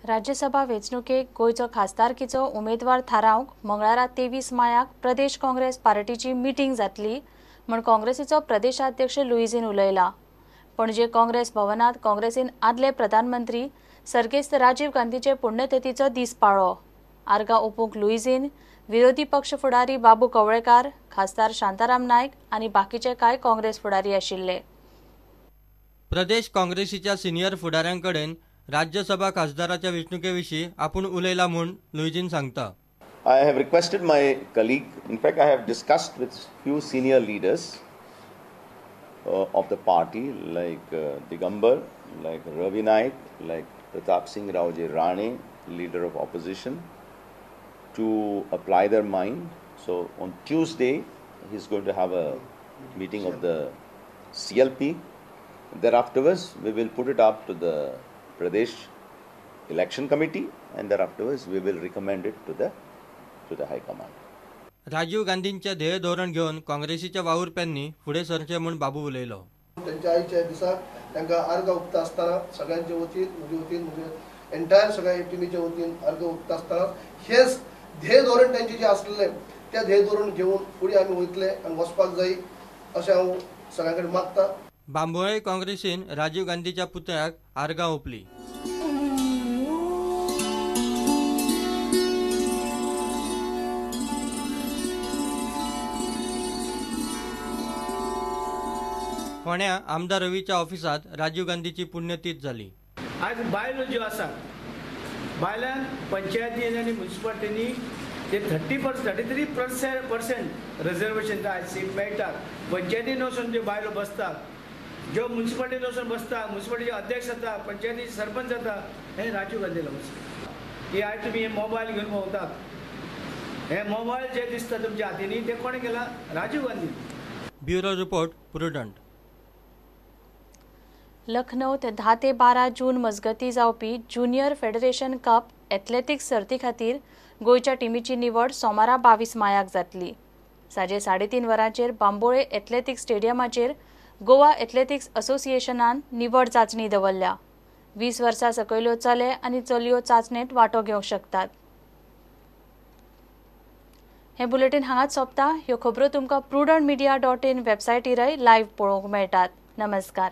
राज्यसभा वेंचणुकेक गोंयचो खासदारकीचो उमेदवार थारावंक मंगळारा 23 मायाक प्रदेश काँग्रेस पार्टीची मिटींग जातली म्हूण काँग्रेसीचो प्रदेशाध्यक्ष लुईझीन उलयला. पणजे काँग्रेस भवनात काँग्रेसीन आदले प्रधानमंत्री सर्गेस्त राजीव गांधीचे पुण्यतिथीचो दीस पाळ्ळो. आर्गां ओपूंक लुईझीन, विरोधी पक्ष फुडारी बाबू कवळेकार, खासदार शांताराम नायक आनी बाकीचे कांय काँग्रेस फुडारी आशिल्ले. प्रदेश काँग्रेसीच्या सिनियर फुडाऱ्यांकडेन राज्यसभा खासदाराच्या वेंचणुके विशीं आपूण उलयला म्हूण लुईझीन सांगता. I have requested my colleague, in fact, I have discussed with few senior leaders of the party like Digambar, like Ravi Naik, like Pratap Singh Raoji Rane, leader of opposition, to apply their mind. So on Tuesday, he's going to have a meeting of the CLP. Thereafterwards, we will put it up to the Pradesh Election Committee, and thereafterwards we will recommend it to the High Command. Rajiv गांधींचे ध्येय धोरण घेवन काँग्रेसीच्या वावुरप्यांनी फुडें सरचें म्हूण बाबू उलयलो. त्यांच्या आईच्या दिसाक तांकां आर्गां ओंपता आसतना सगळ्यांचे वतीन, म्हजे वतीन, म्हणजे एंटायर सगळ्या टिमीच्या वतीन आर्गां ओंपता आसतना हेच ध्येय धोरण त्यांचे जे आसलेले त्या ध्येय धोरण घेवन फुडें आमी वयतले आनी वचपाक जाय अशें हांव सगळ्यां कडेन मागता. बांबोळे काँग्रेसीन राजीव गांधीच्या पुतळ्याक आर्गां ओंपली. फोंड्या आमदार रवीच्या ऑफिसात राजीव गांधीची पुण्यतीथ जाली. आज बायलो ज्यो आसात, बायलांक पंचायतीन आनी म्युनिसिपालिटींनी ते 33% रिजर्वेशन आयज सीट मेळटात. पंचायतीन वचून ज्यो बायलो बसतात, ज्यो म्युनिसिपालिटीन वचून बसता, म्युनिसिपालिटीचे अध्यक्ष जाता, पंचायतीचे सरपंच जाता, हे राजीव गांधी लागून. की आयज तुमी हे मोबायल घेवन भोंवतात, हे मोबायल जे दिसता तुमच्या हातींनी ते कोणें केला? Rajiv Gandhi. Bureau report, Prudent. लखनौत 10 ते 12 जून मजगती जावपी ज्युनियर फेडरेशन कप एथलेटिक्स सर्ती खातीर गोंयच्या टिमीची निवड सोमारा 22 मायाक जातली. साजे 3:30 वरांचेर बांबोळे एथलेटिक्स स्टेडियमाचेर गोवा एथलेटिक्स असोसिएशनान निवड चांचणी दवरल्या. 20 वर्सां सकयल्यो चले आनी चलयो चांचणेंत वांटो घेवंक शकतात. हें बुलेटीन हांगाच सोंपता. ह्यो खबरो तुमकां prudentmedia.in वेबसायटीरय लायव्ह पळोवंक मेळटात. नमस्कार.